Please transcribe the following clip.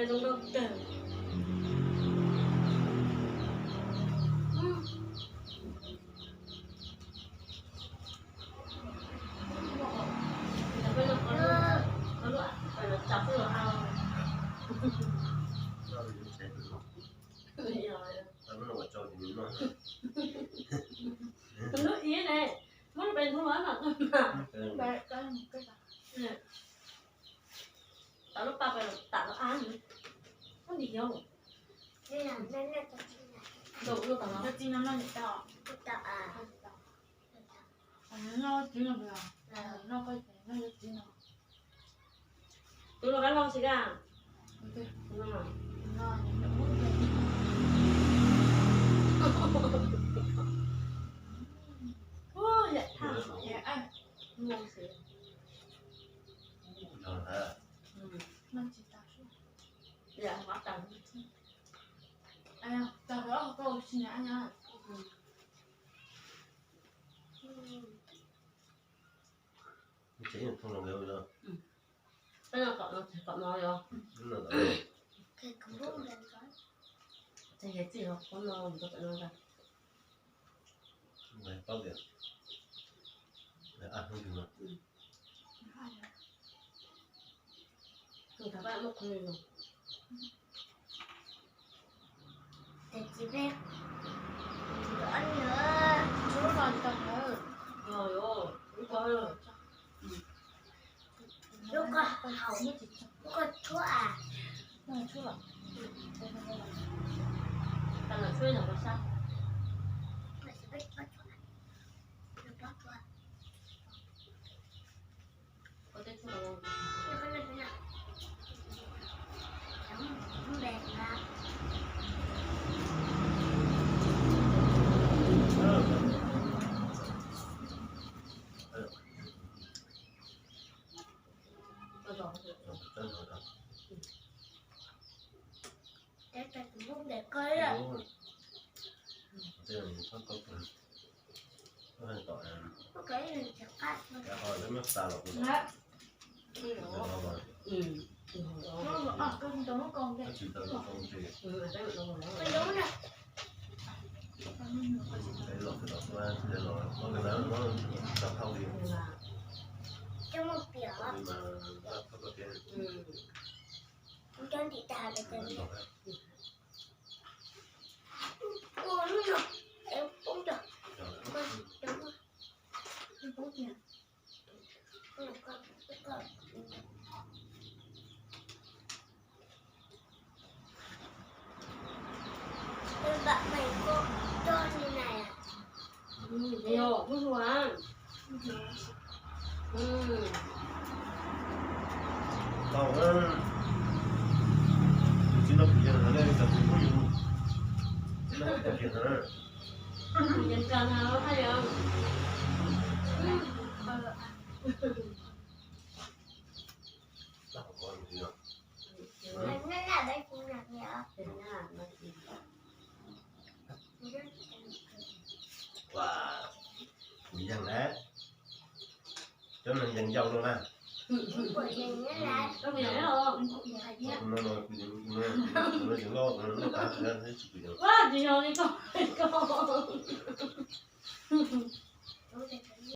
Zoo nkauj kawg. Hnub ib ne, muab lub pes ntxoov los no. Tau lub paj pes tam lub ab, muab ntim yau. Ntim yau tam los. Noj txiv no, noj txiv no. Tus los kab log xwb a. Ua yam thaj. Ua xwb. Yam qab tas. Tag ob hauv koj ua si na. Tsev yeej thoob los nkawd yog. Peb no kom no, kom no yog. Txog yog txij los qhov no mus rau tom no ntag. Paub tias a hnub yug no. Tus thaum pab muaj qhov no. Tes txiv peb, tus ob lub no tso hlawv. Lub ko, lub ko. Lub ko haum, lub ko tshuab a. Tshuab. Tau los tshuab los ko sab. Ko teb tshuab los. Cov ntim tas lawm. Ua lub no, es poob cov, poob tiag. Tau, tus txiv no pum kiag ntawd, tus txiv no pum kiag ntawd. Ua, kuv yeej lawm. Cov neeg yeej yau no na. Kuv no no kuv yeej, kuv no yeej loj, kuv no loj tas, tsis kuv yeej.